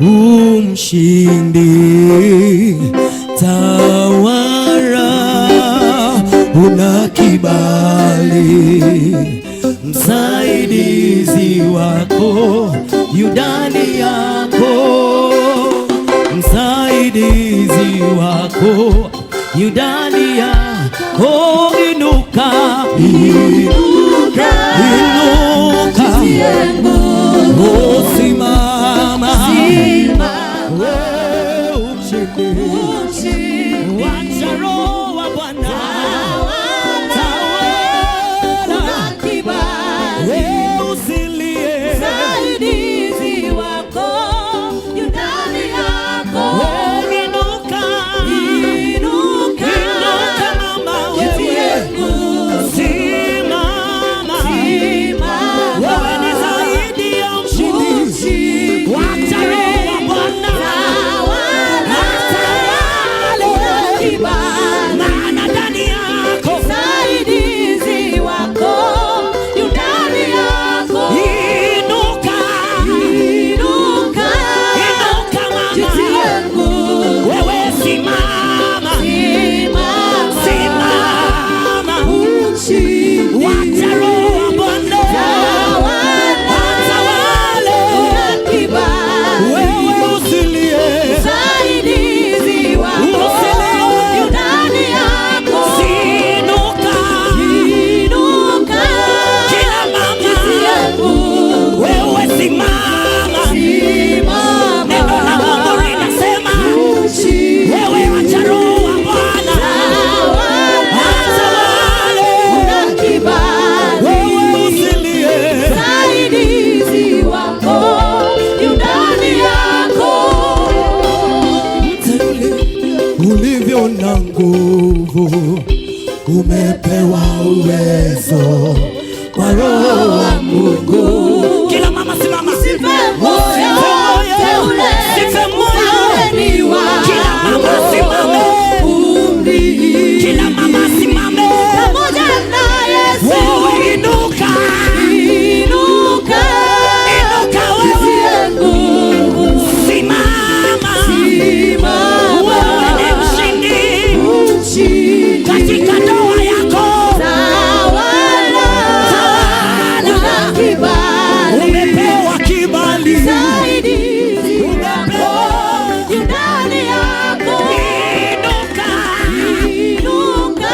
Umshindi, tawala, una kibali, msaidizi wako yu ndani yako, msaidizi wako yu ndani yako. Inuka, Inuka, inuka, jitie nguvu. Oh, simama, Simama, wewe umshindi. Umshindi. Wacha Roho wa Bwana Tawala, tawala, una kibali. wewe usilie, Msaidizi wako yu ndani yako. wewe inuka, Inuka, inuka mama, jitie wewe nguvu. simama, Simama, wewe ni zaidi ya mshindi. Mshindi. Wacha Roho wa Bwana Tawala, atawale, una kibali. maana ndani yako. Msaidizi wako yu ndani yako. Inuka, Inuka, inuka mama, jitie nguvu. wewe simama, Simama, simama, mshindi. wacha Roho wa Bwana Tawala, atawale, una kibali. wewe usilie, Msaidizi wako Usilie. yu ndani yako. Inuka, Inuka, kila mama, jitie nguvu. wewe simama, Simama, neno la Mungu linasema mshindi. wewe wacha Roho wa Bwana Tawala, atawale, una kibali. wewe usilie. Msaidizi wako yu ndani yako. Mteule ulivyo na nguvu, umepewa uwezo kwa Roho wa Mungu. Kila mama simama, Usife moyo, mteule, Usife moyo. mfalme ni wako. Kila mama simame. Umrii. Kila mama simame, Pamoja na Yesu. wewe inuka, Inuka, inuka wewe, jitie nguvu. Simama, Simama, wewe ni mshindi mshindi. Katika ndoa yako. Tawala, Tawala. una kibali. Umepewa kibali, Msaidizi wako Umepewa. yu ndani yako. Inuka, Inuka,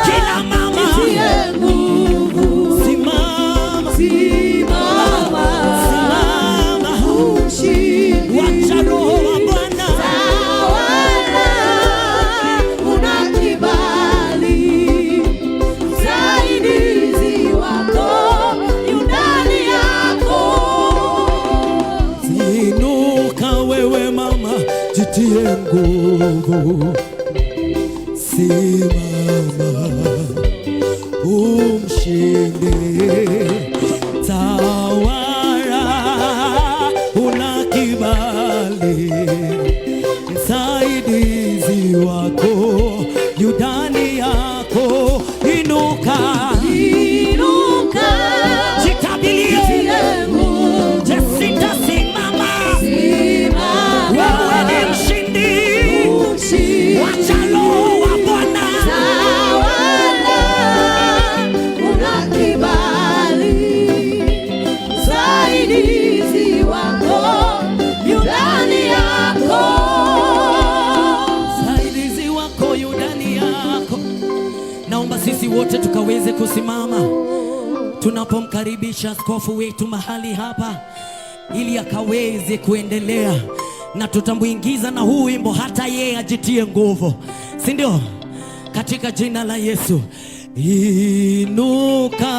kila mama jitie nguvu. Simama, Simama, simama, mshindi. Wacha Roho wa Bwana Tawala, una kibali. Msaidizi wako yu ndani yako. Inuka wewe mama, jitie nguvu, simama umshinde, tawala, una kibali, msaidizi wako yu ndani yako. Inuka, Inuka, jitabilie, jitie nguvu. Jesita, simama, Simama, wewe ni mshindi. mshindi. Wacha Roho wa Bwana Tawala, una kibali. Msaidizi wako yu ndani yako. Msaidizi wako yu ndani yako. Naomba sisi wote tukaweze kusimama tunapomkaribisha askofu wetu mahali hapa ili akaweze kuendelea, na tutamuingiza na huu wimbo hata yeye ajitie nguvu, si ndio? Katika jina la Yesu, inuka,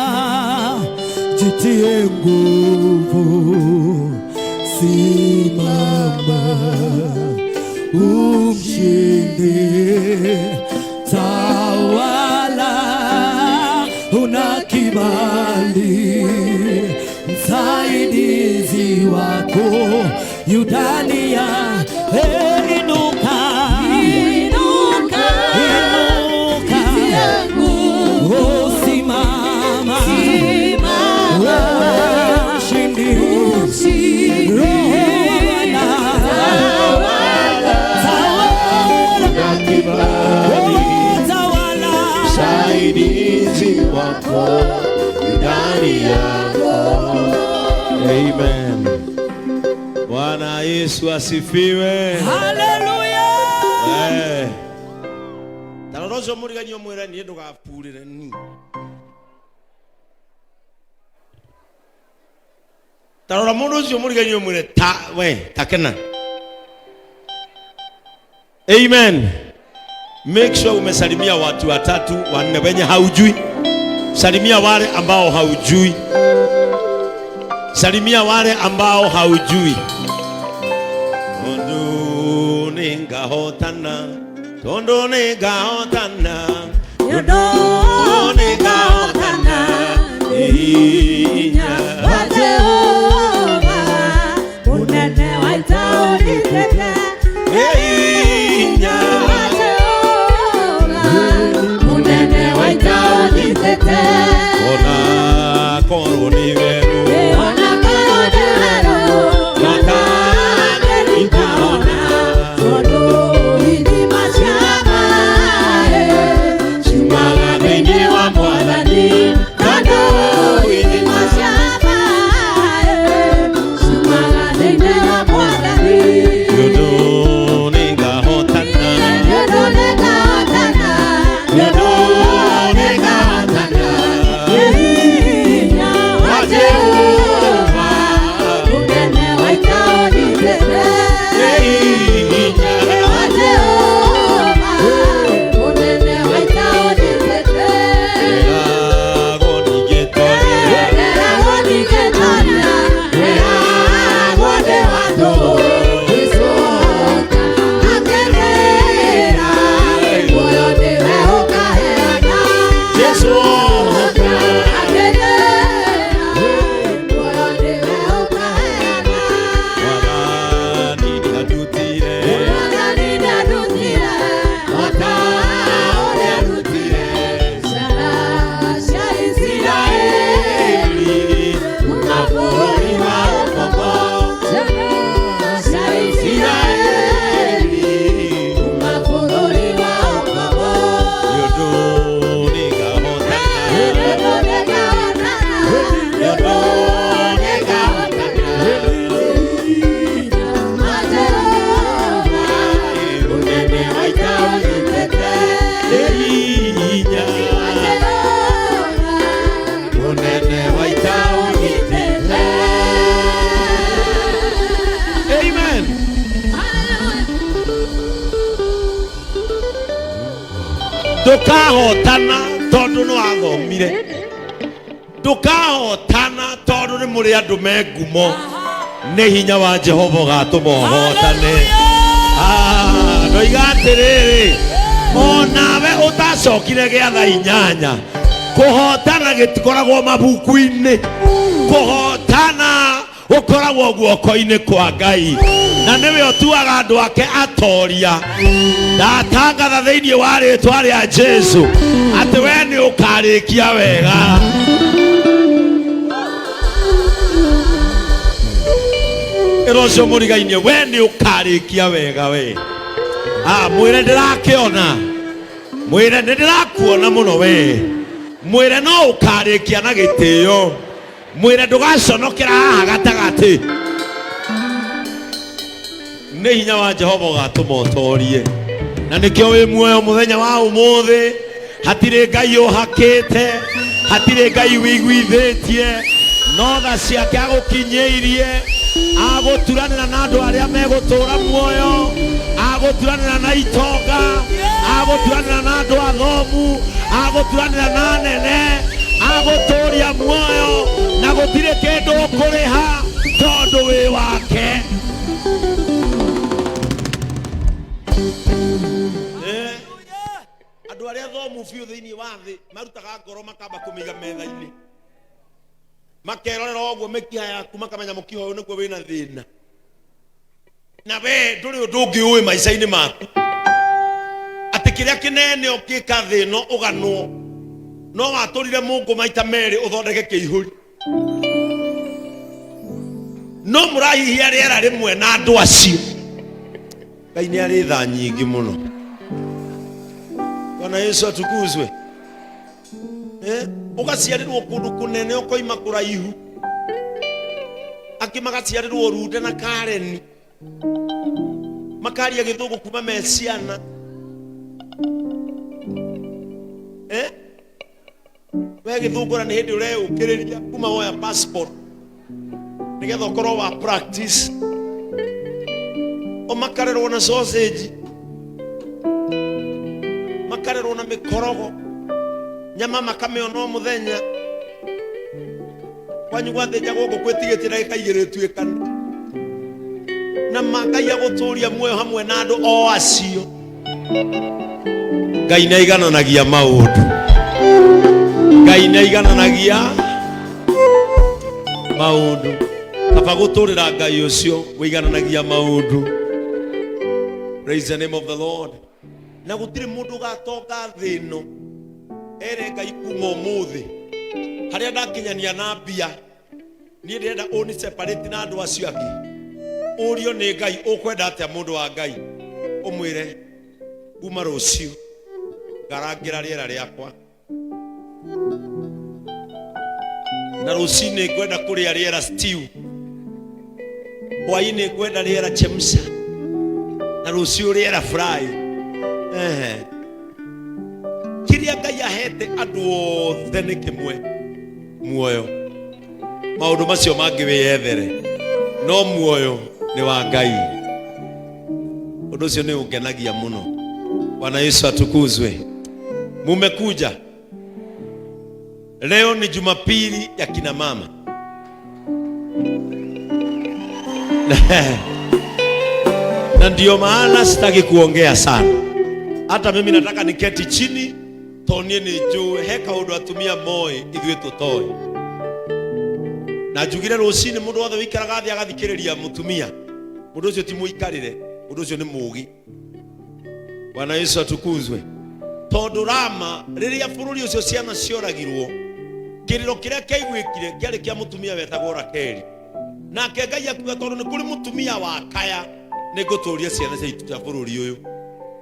jitie nguvu, simama umshinde, tawala, una kibali, msaidizi wako yu ndani ya. Hey, inuka, Inuka, inuka, jitie nguvu. Oh, simama, Simama, wewe mshindi, mshindi. Roho wa Bwana. wako ndani yako. Amen. Bwana Yesu asifiwe. Haleluya. Eh. Ta rora ũcio mũriganio mwĩre niĩ ndũgapurĩre ni. Ta rora mũndũ ũcio mũriganio mwĩre ta we takena. Amen. Make sure umesalimia watu watatu wanne wenye haujui. Salimia wale ambao haujui. Salimia wale ambao haujui. Tondu ningahotana, tondu ningahotana, Nyondo ningahotana, inya. Wa Jehova, unene wa ita unitete. Inya. Wa Jehova, unene wa ita unitete. Ona korwo nĩ werũ, Ona korwo nĩ werũ, ona nĩngahona, tondũ ithima cia maĩ ciumaga thĩinĩ wa Mwathani. Tondũ ithima cia maĩ ciumaga thĩinĩ wa Mwathani. Tondu nĩngahotana, Nyondo nĩngahotana, nyondo nĩngahotana, hinya wa Jehova, unene wa ita ũnitĩte. Inya. Wa Jehova, unene wa ita ũnitĩte. Ndĩragwo ningĩtoria, Ndĩragwo ningĩtoria, ndĩragwo ndĩ wa tũhũ, gĩcoka akĩrĩra, muoyo nĩwe ũkaheana. Jesũ Akĩrĩra, muoyo nĩwe ũkaheana. Mwathani nĩandutire, Mwathani nĩandutire, o ta ũrĩa arutire ciana cia Isiraeli kuuma bũrũri wa ũkombo. Ciana cia Isiraeli kuuma bũrũri wa ũkombo. Nĩ ũndũ nĩngahotana, Nĩũndũ nĩngahotana, nĩũndũ nĩngahotana, wa Jehova, unene wa ita ũnitĩte. Inya. Wa Jehova, Unene wa ita ũnitĩte. Amen. Ndũkahotana tondũ nĩ wathomire, ndũkahotana tondũ nĩ mũrĩ andũ me ngumo, nĩ hinya wa Jehova ũgatũma ũhotane. Ah, ndoiga atĩrĩrĩ, onawe ũtacokire gĩa thaa 8, kũhotana gĩtikoragwo mabuku-inĩ, kũhotana gũkoragwo guoko-inĩ kwa Ngai, na nĩwe ũtuaga andũ ake atoria. Ndatangatha thĩinĩ wa rĩtwa rĩa Jesu atĩ we nĩ ũkarĩkia wega. Ĩra ũcio mũrigainie, we nĩ ũkarĩkia wega we. Ah, mwĩre ndĩrakĩona, mwĩre nĩ ndĩrakuona mũno we, mwĩre no ũkarĩkia na gĩtĩo, mwĩre ndũgaconokera haha gatagatĩ. Nĩ hinya wa Jehova ũgatũma ũtorie, na nĩkĩo wĩ muoyo mũthenya wa ũmũthĩ. Hatirĩ Ngai ũhakĩte, hatirĩ Ngai wĩiguithĩtie, no tha ciake agũkinyĩirie, agũturanĩra na andũ arĩa megũtũra muoyo, agũturanĩra na itonga, agũturanĩra na andũ athomu, agũturanĩra na anene, agũtũria muoyo, na gũtirĩ kĩndũ ũkũrĩha tondũ wĩ wake. Eh, andũ arĩa athomu biũ thĩinĩ wa thĩ marutaga ngoro makamba kũmĩiga metha-inĩ, makerorera ũguo mĩkiha yaku, makamenya mũkiha ũyũ nĩguo wĩna thĩna, na we ndũrĩ ũndũ ũngĩ ũĩ maica-inĩ maku, atĩ kĩrĩa kĩnene ũngĩka thĩ ĩno ũganwo no watũrire mũngũ maita merĩ ũthondeke kĩihũri, no mũrahihia rĩera rĩmwe na andũ acio. Ngai nĩ arĩ tha nyingĩ mũno. Bwana Yesu atukuzwe. Eh, ũgaciarĩrwo kũndũ kũnene ũkoima kũraihu, angĩ magaciarĩrwo Runda na Kareni, makaria gĩthũngũ kuma me ciana. Eh? We gĩthũngũ na nĩ hĩndĩ ũreũkĩrĩria kuma woya passport nĩgetha ũkorwo wa practice, o makarerwo na sausage, makarerwo na mĩkorogo, nyama makamĩona o mũthenya. Kwanyu gwathĩnjagwo ngũkũ ĩtigĩtie ndagĩka igĩrĩ ĩtuĩkane, na ma Ngai agũtũria muoyo hamwe na andũ o acio. Ngai nĩ aigananagia maũndũ, Ngai nĩ aigananagia maũndũ. Kaba gũtũrĩra Ngai ũcio ũigananagia maũndũ. Praise the name of the Lord. Na gũtirĩ mũndũ ũgatonga thĩ ĩno ere Ngai kuma ũmũthĩ harĩa ndakinyania na mbia, niĩ ndĩrenda ũni separate na andũ acio angĩ. Ũrio nĩ Ngai ũkwenda atĩa mũndũ wa Ngai, ũmwĩre kuma rũciũ ngarangĩra rĩera rĩakwa, na rũcinĩ ngwenda kũrĩa rĩera stew, hwainĩ ngwenda rĩera chemsha, na rũciũ rĩera fry. Ehe. Kĩrĩa Ngai ahete andũ othe nĩ kĩmwe, muoyo. Maũndũ macio mangĩ wĩyethere, no muoyo nĩ wa Ngai. Ũndũ ũcio nĩ ũngenagia mũno. Bwana Yesu atukuzwe. Mumekuja leo, ni Jumapili ya kina mama na ndio maana sitaki kuongea sana. Hata mimi nataka niketi chini tondũ niĩ nĩ njũĩ he kaũndũ atumia moĩ ithuĩ tũtoĩ. Na njugire rũcinĩ mũndũ wothe wĩikaraga thĩ agathikĩrĩria mũtumia, mũndũ ũcio ti mũikarĩre, mũndũ ũcio nĩ mũũgĩ. Bwana Yesu atukuzwe. Tondũ Rama rĩrĩa bũrũri ũcio ciana cioragirwo, kĩrĩro kĩrĩa kĩaiguĩkire kĩarĩ kĩa mũtumia wetagwo Rakeli. Nake Ngai akiuga tondũ nĩ kũrĩ mũtumia wa kaya, nĩ ngũtũria ciana cia bũrũri ũyũ.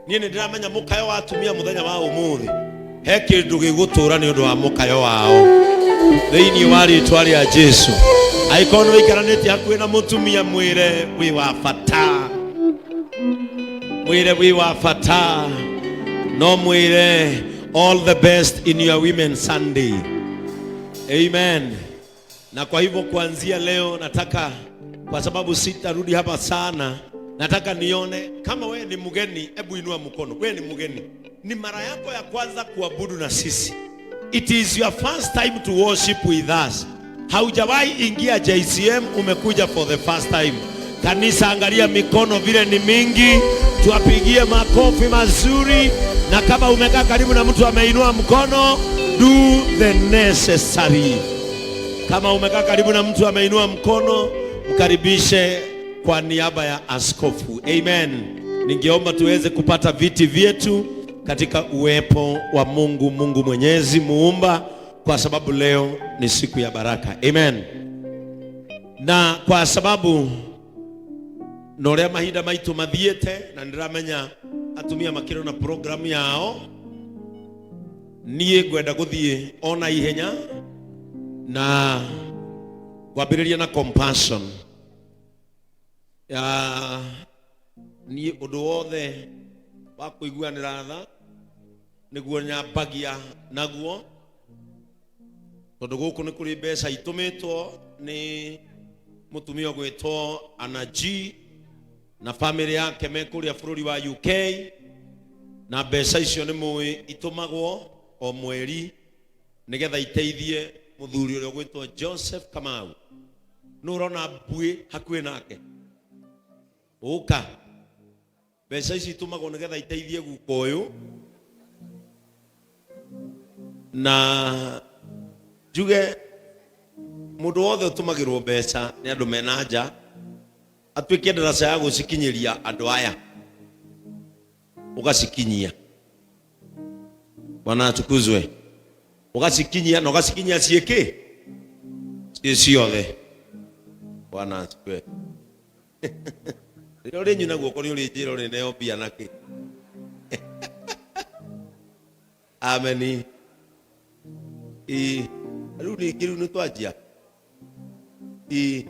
Niĩ nĩ ndĩramenya mũkayo wa atumia mũthenya wa ũmũthĩ, he kĩndũ gĩgũtũra nĩ ũndũ wa mũkayo wao thĩinĩ wa rĩtwa rĩa Jesu. Angĩkorwo nĩ wĩikaranĩtie hakuhĩ na mũtumia, mwĩre wĩ wa bata, mwĩre wĩ wa bata, no mwĩre all the best in your women Sunday. Amen. Na kwa hivyo kuanzia leo nataka, kwa sababu sitarudi hapa sana, nataka nione kama wewe ni mgeni. Hebu inua mkono. Wewe ni mgeni, ni mara yako ya kwanza kuabudu na sisi. It is your first time to worship with us. Haujawahi ingia JCM, umekuja for the first time. Kanisa, angalia mikono vile ni mingi, tuwapigie makofi mazuri. Na kama umekaa karibu na mtu ameinua mkono, do the necessary. Kama umekaa karibu na mtu ameinua mkono, mkaribishe kwa niaba ya askofu. Amen. Ningeomba tuweze kupata viti vyetu katika uwepo wa Mungu, Mungu Mwenyezi Muumba, kwa sababu leo ni siku ya baraka. Amen. Na kwa sababu na ũrĩa mahinda maitũ mathiĩte, na nĩndĩramenya atumia makĩrĩ na program yao, niĩ ngwenda gũthiĩ ona ihenya na kwambĩrĩria na compassion ya niĩ. Ũndũ wothe wa kũiguanĩra tha nĩguo nyambagia naguo, tondũ gũkũ nĩ kũrĩ mbeca itũmĩtwo nĩ mũtumia ũgwĩtwo Anna G na famĩlĩ yake me kũrĩa bũrũri wa UK, na mbeca icio nĩ mũĩ itũmagwo o mweri nĩgetha iteithie mũthuri ũrĩa ũgwĩtwo Joseph Kamau. Nũ ũrona mbuĩ hakuhĩ nake ũka? Mbeca ici itũmagwo nĩgetha iteithie guka ũyũ, na njuge mũndũ wothe ũtũmagĩrwo mbeca nĩ andũ mena nja atuĩke ndaraca ya gũcikinyĩria andũ aya, ũgacikinyia. Bwana atukuzwe. Ũgacikinyia na ũgacikinyia ciĩkĩ ciĩ ciothe. Bwana asifiwe. Rĩrĩa ũrĩnyuna guoko nĩ ũrĩnjĩra ũrĩneo mbia nakĩ. Ameni. Ĩĩ, rĩu ningĩ rĩu nĩ twanjia. Ĩĩ.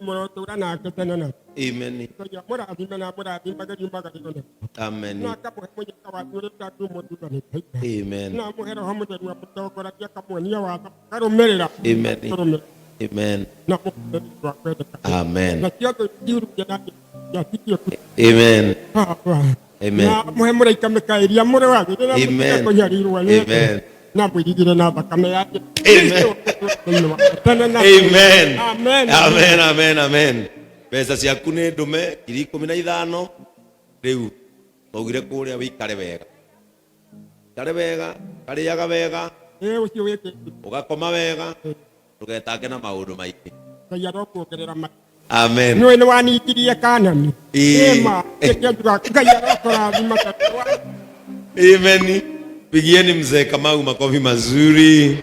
Mũrotũra nake tene na Amen. Ngai amũrathime na amũrathime magerio magarĩro Amen. na akamũhe mũnyaka wa ũrĩa ũtangĩũmũthura nĩ Ngai. Amen. Na amũhe roho mũtheru amũtongoragia akamwonia watho akarũmĩrĩra. Amen. Kũrũmĩrĩra. Amen. Na mũkũrĩra wa kwendeka. Amen. Na ciothe iurunge na yatikie Amen. Amen. Na mũhe mũraika Mikaeli amũrũagĩrĩra. Amen. Kũnyarirwo nĩ Amen. na mwĩrigire na thakame yake. Amen. Thĩinĩ wa tene na Amen. Amen. Amen, amen, amen. Mbeca ciaku nĩ ndũme 15,000 rĩu twaugire kũrĩa wĩikare wega, ikare wega, karĩaga wega. Ĩ ũcio wĩkĩte. Ũgakoma wega, ndũgetange na maũndũ maingĩ. Ngai arokuongerera ma. Amen. Nĩũĩ nĩ waningirie Kanani. Ĩĩ. Ĩma kĩkĩo njugaga Ngai arokũrathima tondũ wa Amen. Pigieni mzee Kamau makofi mazuri.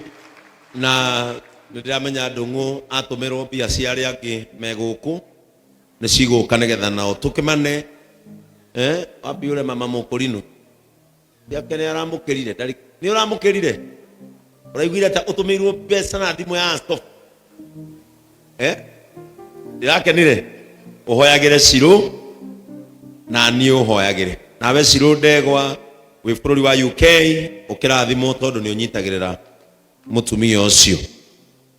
Na nĩndĩramenya Ndũng'ũ atũmĩrwo mbia cia arĩa angĩ me gũkũ nĩ cigũka nĩgetha nao tũkĩmane. Wapi ule mama mũkũrinũ ciake nĩ aramũkĩrire ndarĩ nĩ ũramũkĩrire ũraiguire ta ũtũmĩirwo mbeca na thimũ ya stop ndĩrakenire ũhoyagĩre Cirũ na niĩ ũhoyagĩre nawe Cirũ ndegwa wĩ bũrũri wa UK ũkĩrathimwo tondũ nĩ ũnyitagĩrĩra mũtumia ũcio.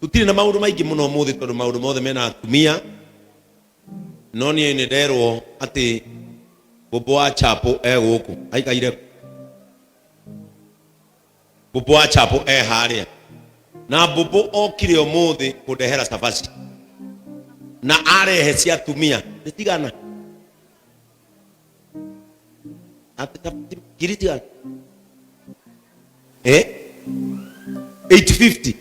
Tũtirĩ na maũndũ maingĩ mũno ũmũthĩ tondũ maũndũ mothe mena atumia, no niĩ nĩ nderwo atĩ mbũmbũ wa chapo e gũkũ aikaire, mbũmbũ wa chapo e harĩa, na mbũmbũ okire ũmũthĩ kũndehera cabaci na arehe cia atumia nĩ cigana atĩ cabaci ngiri cigana 850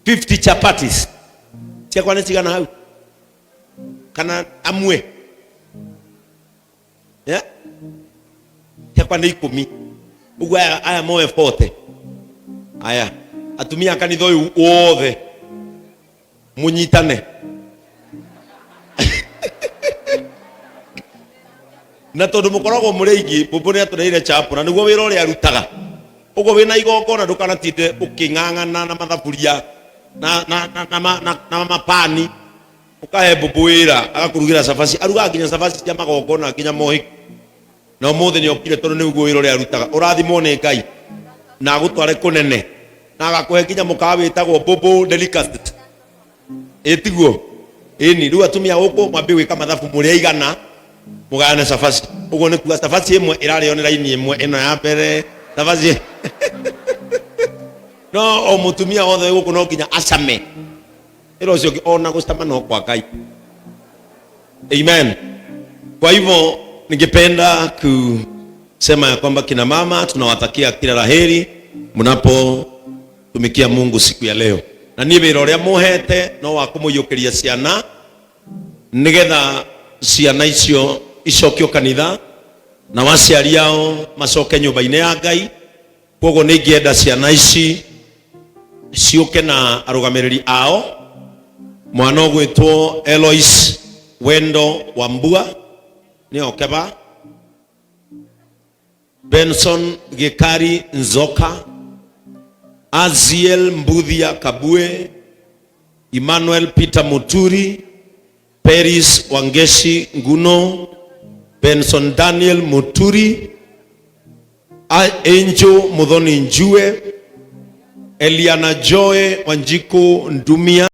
50 chapatis ciakwa nĩ cigana hau kana amwe, yeah? Ciakwa nĩ 10 ũguo aya, aya moe 40 aya atumia a kanitha ũyũ wothe mũnyitane na tondũ mũkoragwo mũrĩ aingĩ mbũmbũ nĩ atũreire chapo na nĩguo wĩra ũrĩa arutaga ũguo wĩna igongona ndũkanatinde ũkĩng'ang'ana na mathaburia na, na, na, na, na, na, na mapani ũkahe mbũmbũ wĩra agakũrugĩra cabaci arugaga nginya cabaci cia magongona nginya mohiki na ũmũthĩ nĩ okire tondũ nĩguo wĩra ũrĩa arutaga ũrathimwo nĩ Ngai na agũtware kũnene na agakũhe nginya mũkawa wĩtagwo Mbũmbũ Delicacies ĩtiguo ĩni rĩu atumia gũkũ mwambie gwĩka mathabu mũrĩ aigana mũgayane cabaci ũguo nĩ kuga cabaci ĩmwe ĩrarĩo nĩ raini ĩmwe ĩno ya mbere cabaci no o mũtumia wothe wĩ gũkũ no nginya acame ĩra ũcio ũngĩ ona gũcama no kwa Ngai. Amen. Kwa hivyo ningependa kusema ya kwamba kina mama tunawatakia kila la heri mnapotumikia Mungu siku ya leo, na niĩ wĩra ũrĩa mũhete no wa kũmũiyũkĩria ciana nĩgetha ciana icio icokio kanitha na waciari ao macoke nyũmba-inĩ ya Ngai. Koguo nĩ ingĩenda ciana ici ciũke na arũgamĩrĩri ao, mwana ũgwĩtwo Elois Wendo Wambua nĩ oke ba, Benson Gikari Nzoka, Aziel Mbuthia Kabue, Emmanuel Peter Muturi, Peris Wangeshi Nguno, Benson Daniel Muturi, Angel Muthoni Njue, Eliana Joy Wanjiku Ndumia.